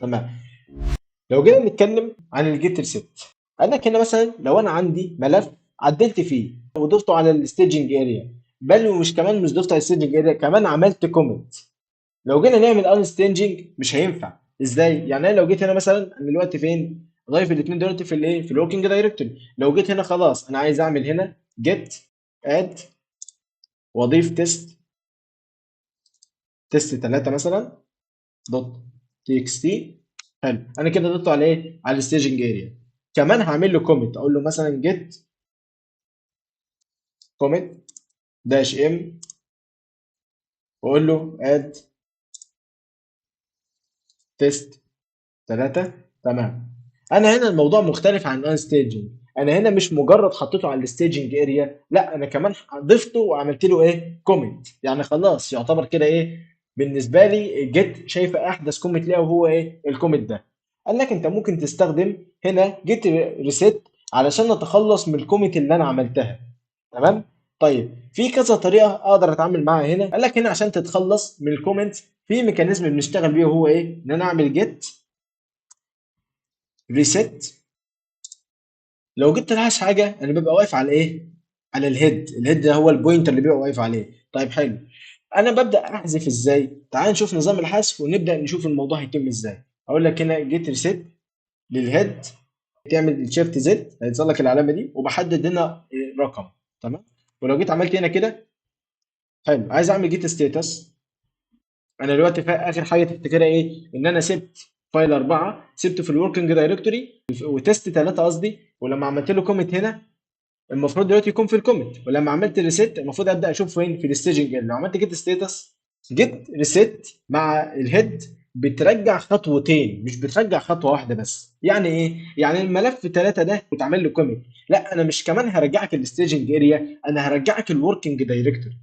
تمام. لو جينا نتكلم عن ال git reset، قال لك هنا مثلا لو انا عندي ملف عدلت فيه وضفته على ال staging area، بل ومش كمان مش ضفته على ال staging area، كمان عملت commit. لو جينا نعمل unstaging مش هينفع. ازاي؟ يعني انا لو جيت هنا مثلا، انا دلوقتي فين؟ ضايف الاثنين دلوقتي في الايه؟ في ال working directory. لو جيت هنا خلاص انا عايز اعمل هنا git add واضيف test 3 مثلا dot txt. حلو، انا كده ضفته على ايه؟ على ال staging area. كمان هعمل له commit، اقول له مثلا git commit dash m واقول له add test 3. تمام. انا هنا الموضوع مختلف عن unstaging، انا هنا مش مجرد حطيته على ال staging area، لا انا كمان ضفته وعملت له ايه؟ commit. يعني خلاص يعتبر كده ايه بالنسبة لي؟ git شايفه احدث commit ليها وهو ايه؟ ال commit ده. قال لك انت ممكن تستخدم هنا git reset علشان نتخلص من ال commit اللي انا عملتها. تمام. طيب في كذا طريقه اقدر اتعامل معاها هنا. قال لك هنا عشان تتخلص من ال commit في mechanism بنشتغل بيه، وهو ايه؟ ان انا اعمل git reset. لو جيت تلاحظ حاجة، انا ببقى واقف على ايه؟ على ال head. ال head ده هو ال pointer اللي بيبقى واقف عليه. طيب حلو، انا ببدا احذف ازاي؟ تعال نشوف نظام الحذف ونبدا نشوف الموضوع هيتم ازاي. اقول لك هنا git reset لل head، تعمل ال shift Z هيظهر لك العلامة دي، وبحدد هنا رقم. تمام. ولو جيت عملت هنا كده، حلو، عايز اعمل git status. انا دلوقتي في اخر حاجة تفتكرها ايه؟ ان انا سبت file 4 سبته في ال working directory و test 3 قصدي، ولما عملت له commit هنا المفروض دلوقتي يكون في ال commit، ولما عملت reset المفروض ابدا اشوف فين؟ في ال staging. لو عملت git status، git reset مع ال head بترجع خطوتين مش بترجع خطوة واحدة بس. يعني ايه؟ يعني الملف 3 ده اتعمل له commit، لا انا مش كمان هرجعك ال staging area، انا هرجعك ال working directory.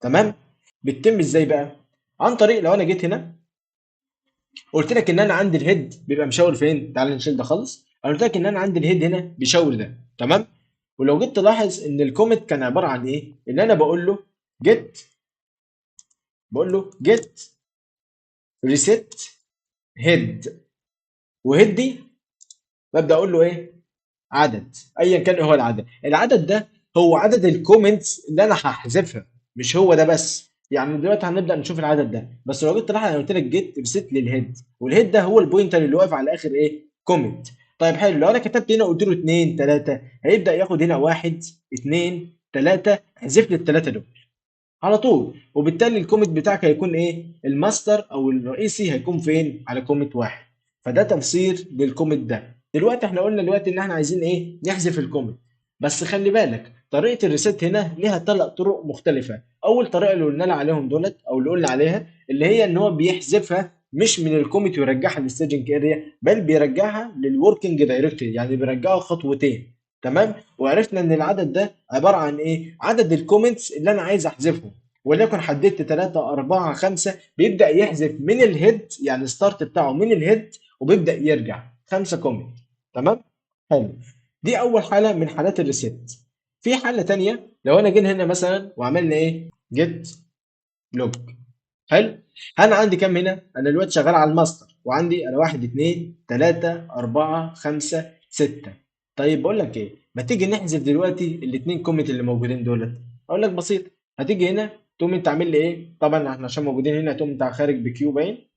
تمام. بتتم ازاي بقى؟ عن طريق لو انا جيت هنا قلت لك ان انا عندي ال head بيبقى مشاور فين؟ تعال نشيل ده خالص. انا قلت لك ان انا عندي ال head هنا بيشاور ده. تمام. ولو جيت تلاحظ ان ال commit كان عبارة عن ايه؟ ان انا بقول له git reset head، و head دي ببدا اقول له ايه؟ عدد، ايا كان ايه هو العدد. العدد ده هو عدد ال commits اللي انا هحذفها، مش هو ده بس. يعني دلوقتي هنبدا نشوف العدد ده بس. لو جيت تلاحظ انا قلت لك git reset لل head، وال head ده هو ال pointer اللي واقف على اخر ايه؟ commit. طيب حلو، لو انا كتبت هنا قلت له 2 3 هيبدا ياخد هنا 1 2 3، احذف لي الثلاثة دول على طول، وبالتالي ال commit بتاعك هيكون ايه؟ الماستر او الرئيسي هيكون فين؟ على commit 1. فده تفسير لل commit ده. دلوقتي احنا قلنا دلوقتي ان احنا عايزين ايه؟ نحذف ال commit. بس خلي بالك طريقه ال reset هنا ليها 3 طرق مختلفة. اول طريقه اللي قلنا لها عليهم دولت او اللي قلنا عليها اللي هي ان هو بيحذفها مش من ال commit ويرجعها لل staging area، بل بيرجعها لل working directory، يعني بيرجعه خطوتين. تمام. وعرفنا ان العدد ده عبارة عن ايه؟ عدد ال commits اللي انا عايز احذفهم، وليكن حددت 3 4 5، بيبدا يحذف من ال head، يعني start بتاعه من ال head وبيبدا يرجع 5 commit. تمام. حلو، دي اول حاله من حالات ال reset. في حاله ثانية لو انا جينا هنا مثلا وعملنا ايه؟ git log. حلو، انا عندي كام هنا؟ انا دلوقتي شغال على الماستر وعندي انا 1 2 3 4 5 6. طيب بقول لك ايه، ما تيجي نحذف دلوقتي الاثنين commit اللي موجودين دولت. اقول لك بسيط، هتيجي هنا تقوم انت عامل لي ايه؟ طبعا احنا عشان موجودين هنا تقوم انت خارج ب Q باين.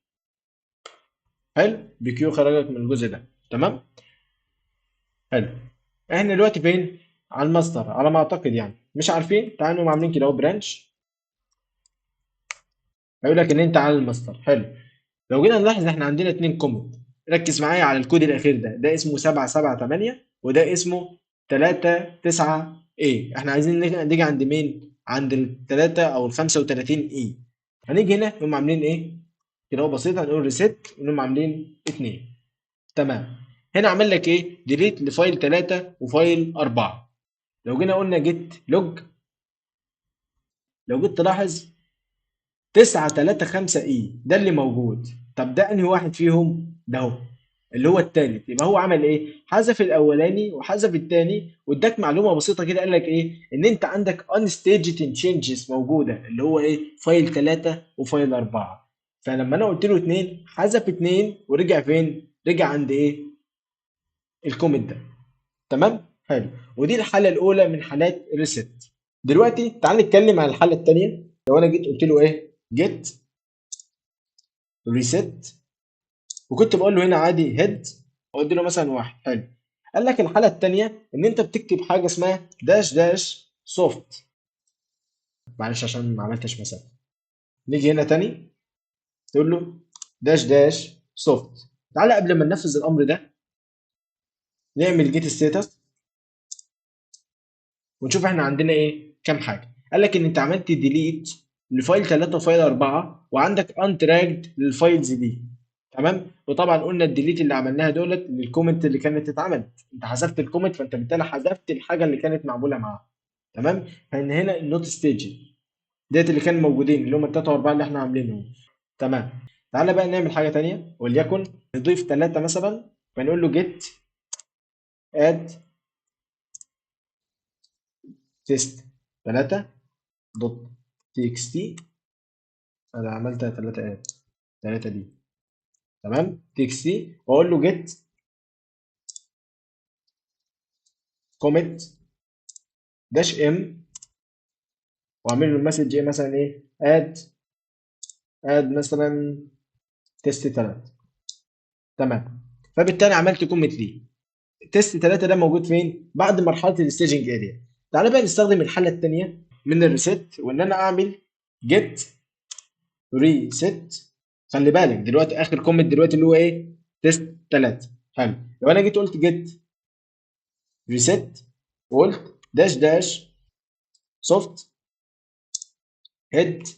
حلو، ب Q خرجك من الجزء ده. تمام. حلو، احنا دلوقتي فين؟ على الماستر على ما اعتقد، يعني مش عارفين. تعالوا نقوم عاملين كده اهو branch، هيقول لك ان انت على الماستر. حلو، لو جينا نلاحظ احنا عندنا 2 commit. ركز معايا على الكود الاخير ده، ده اسمه 778 وده اسمه 3 9 A. احنا عايزين نيجي عند مين؟ عند ال 3 او ال 35 A. هنيجي هنا نقوم عاملين ايه؟ كده اهو بسيطة، هنقول reset ونقوم عاملين 2. تمام. هنا عمل لك ايه؟ delete ل file 3 و file 4. لو جينا قلنا git log، لو جيت تلاحظ 9 3 5 A ده اللي موجود. طب ده انهي واحد فيهم؟ ده اهو اللي هو الثالث. يبقى هو عمل ايه؟ حذف الاولاني وحذف الثاني، واداك معلومة بسيطة كده، قال لك ايه؟ ان انت عندك unstaged changes موجودة، اللي هو ايه؟ file 3 و file 4. فلما انا قلت له 2 حذف 2 ورجع فين؟ رجع عند ايه؟ ال commit ده. تمام؟ حلو. ودي الحالة الاولى من حالات reset. دلوقتي تعال نتكلم عن الحالة الثانية. لو انا جيت قلت له ايه؟ git reset، وكنت بقول له هنا عادي head، وادي له مثلا 1. حلو. قال لك الحالة الثانية ان انت بتكتب حاجة اسمها dash dash soft، معلش عشان ما عملتش مسافة. نيجي هنا تاني تقول له dash dash soft. تعالى قبل ما ننفذ الامر ده نعمل git status ونشوف احنا عندنا ايه، كام حاجة. قال لك ان انت عملت delete ل file 3 و file 4، وعندك untracked لل files دي. تمام. وطبعا قلنا ال delete اللي عملناها دولت لل commit اللي كانت اتعملت، انت حذفت ال commit فانت بالتالي حذفت الحاجة اللي كانت معمولة معاها. تمام. فان هنا ال not staged ديت اللي كانوا موجودين اللي هم 3 و4 اللي احنا عاملينهم. تمام. تعالى بقى نعمل حاجة ثانية، وليكن نضيف 3 مثلا، فنقول له git add test 3 dot txt. انا عملتها 3 add 3 دي. تمام، txt، واقول له git commit dash m، واعمل له ال message ايه مثلا، ايه add مثلا test 3. تمام. فبالتالي عملت commit ليه test 3 ده موجود فين؟ بعد مرحلة ال staging area. تعالى بقى نستخدم الحالة الثانية من ال reset، وان انا اعمل git reset. خلي بالك دلوقتي اخر commit دلوقتي اللي هو ايه؟ test 3. حلو. لو انا جيت قلت git reset وقلت dash dash soft head،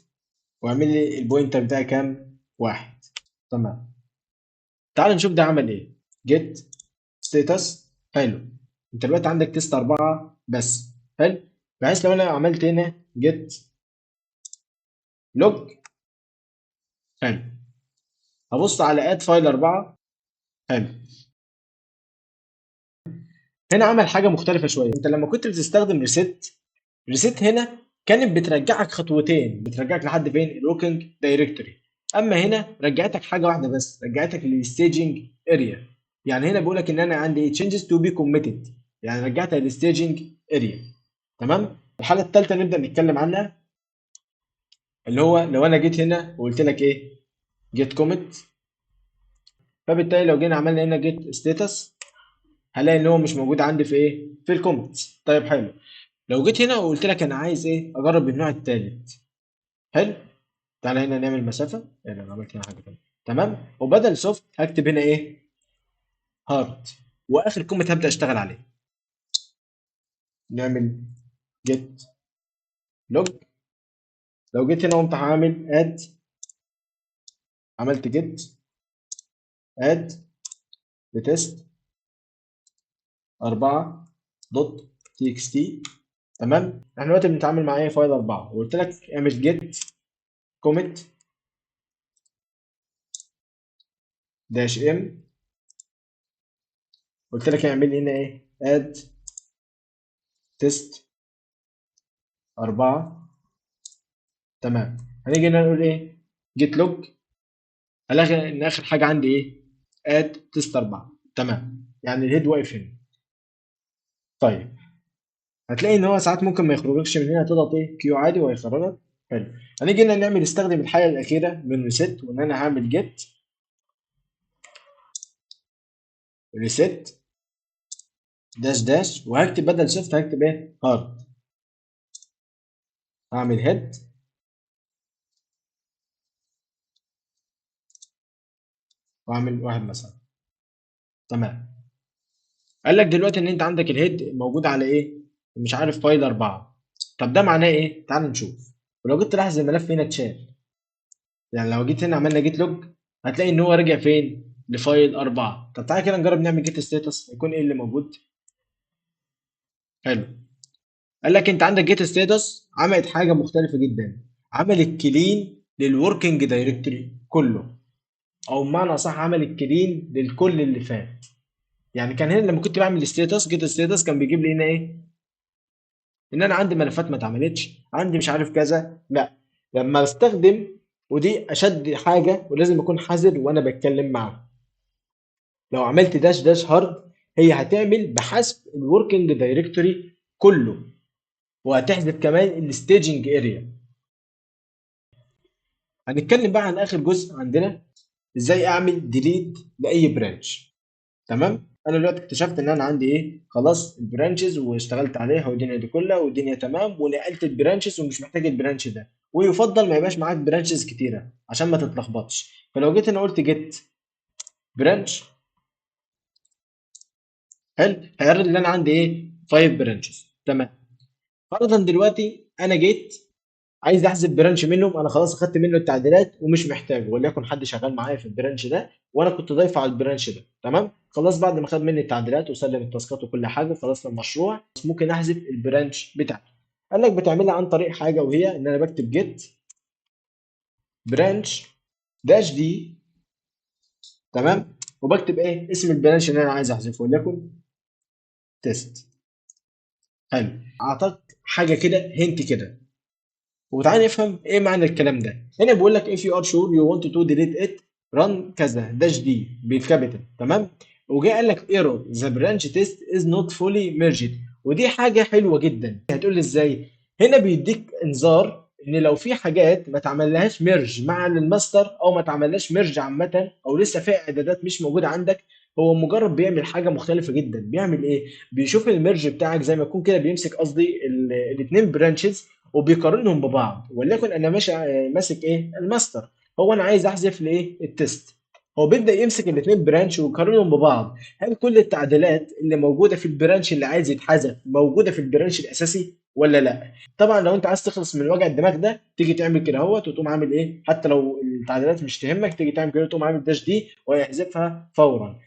واعمل لي ال pointer بتاعي كام؟ 1. تمام. تعال نشوف ده عمل ايه. git status. حلو. انت دلوقتي عندك test 4 بس. حلو. بحيث لو انا عملت هنا git log، حلو، هبص على add file 4. حلو. هنا عمل حاجة مختلفة شوية. انت لما كنت بتستخدم reset، reset هنا كانت بترجعك خطوتين، بترجعك لحد فين؟ ال working directory. اما هنا رجعتك حاجة واحدة بس، رجعتك لل staging area. يعني هنا بيقول لك ان انا عندي changes to be committed، يعني رجعتها لل staging area. تمام. الحالة الثالثة نبدا نتكلم عنها، اللي هو لو انا جيت هنا وقلت لك ايه؟ git commit. فبالتالي لو جينا عملنا هنا git status هلاقي ان هو مش موجود عندي في ايه؟ في ال commit. طيب حلو. لو جيت هنا وقلت لك انا عايز ايه؟ اجرب النوع الثالث. حلو. تعالى هنا نعمل مسافة، يعني انا عملت هنا حاجة ثانية. تمام. وبدل soft هكتب هنا ايه؟ hard، واخر commit هبدا اشتغل عليه. نعمل git log. لو جيت هنا قمت عامل add، عملت git add ل test 4 dot txt. تمام. احنا دلوقتي بنتعامل مع ايه؟ file 4، وقلت لك اعمل git commit dash m، قلت لك اعمل هنا ايه؟ add test 4. تمام. هنيجي هنا نقول ايه؟ git log. هلاقي ان اخر حاجة عندي ايه؟ add test 4. تمام. يعني ال head واقف هنا. طيب هتلاقي ان هو ساعات ممكن ما يخرجكش من هنا، تضغط ايه؟ Q عادي وهيخرجك. حلو. هنيجي هنا نعمل نستخدم الحالة الاخيرة من reset، وان انا هعمل git reset dash dash، وهكتب بدل soft هكتب ايه؟ hard. هعمل head واعمل 1 مثلا. تمام. قال لك دلوقتي ان انت عندك ال head موجود على ايه؟ مش عارف file 4. طب ده معناه ايه؟ تعال نشوف. ولو جيت تلاحظ الملف هنا اتشال، يعني لو جيت هنا عملنا git log هتلاقي ان هو رجع فين؟ ل file 4. طب تعالى كده نجرب نعمل git status، يكون ايه اللي موجود؟ حلو. قال لك انت عندك git status عملت حاجة مختلفة جدا، عملت clean لل working directory كله. او بمعنى صح عمل ال clean للكل اللي فات. يعني كان هنا لما كنت بعمل status git status كان بيجيب لي هنا ايه؟ ان انا عندي ملفات ما اتعملتش، عندي مش عارف كذا. لا، لما استخدم، ودي اشد حاجة ولازم اكون حذر وانا بتكلم معاها، لو عملت dash dash hard هي هتعمل بحسب ال working directory كله، وهتحذف كمان ال staging area. هنتكلم بقى عن اخر جزء عندنا، ازاي اعمل delete لاي branch. تمام، انا دلوقتي اكتشفت ان انا عندي ايه، خلاص ال branches واشتغلت عليها والدنيا دي كلها والدنيا تمام، ونقلت ال branches ومش محتاج ال branch ده، ويفضل ما يبقاش معاك branches كتيرة عشان ما تتلخبطش. فلو جيت انا قلت git branch، حلو، هيعرض ان انا عندي ايه، 5 branches. تمام، فرضا دلوقتي انا جيت عايز احذف branch منهم، انا خلاص اخدت منه التعديلات ومش محتاجه، وليكن حد شغال معايا في ال branch ده وانا كنت ضايفه على ال branch ده. تمام، خلاص بعد ما خد مني التعديلات وسلم ال task ات وكل حاجة خلصنا المشروع، ممكن احذف ال branch بتاعته. قال لك بتعملها عن طريق حاجة، وهي ان انا بكتب git branch dash d، تمام، وبكتب ايه اسم ال branch اللي انا عايز احذفه، وليكن test. حلو، اعطاك حاجة كده hint كده، وتعالى نفهم ايه معنى الكلام ده. هنا بيقول لك if you are sure you want to delete it run كذا dash d بال capital. تمام، وجاء قال لك error the branch test is not fully merged، ودي حاجة حلوة جدا. هتقول لي ازاي؟ هنا بيديك انذار ان لو في حاجات ما تعملهاش merge مع الماستر، او ما تعملهاش merge عامة، او لسه في اعدادات مش موجودة عندك، هو مجرد بيعمل حاجة مختلفة جدا. بيعمل ايه؟ بيشوف ال merge بتاعك زي ما يكون كده، بيمسك قصدي الاثنين branches وبيقارنهم ببعض. وليكن انا ماشي ماسك ايه؟ الماستر، هو انا عايز احذف لايه؟ ال test. هو بيبدا يمسك الاثنين branch ويقارنهم ببعض، هل كل التعديلات اللي موجودة في ال branch اللي عايز يتحذف موجودة في ال branch الاساسي ولا لا؟ طبعا لو انت عايز تخلص من وجع الدماغ ده تيجي تعمل كده اهوت وتقوم عامل ايه، حتى لو التعديلات مش تهمك تيجي تعمل كده وتقوم عامل dash d ويحذفها فورا.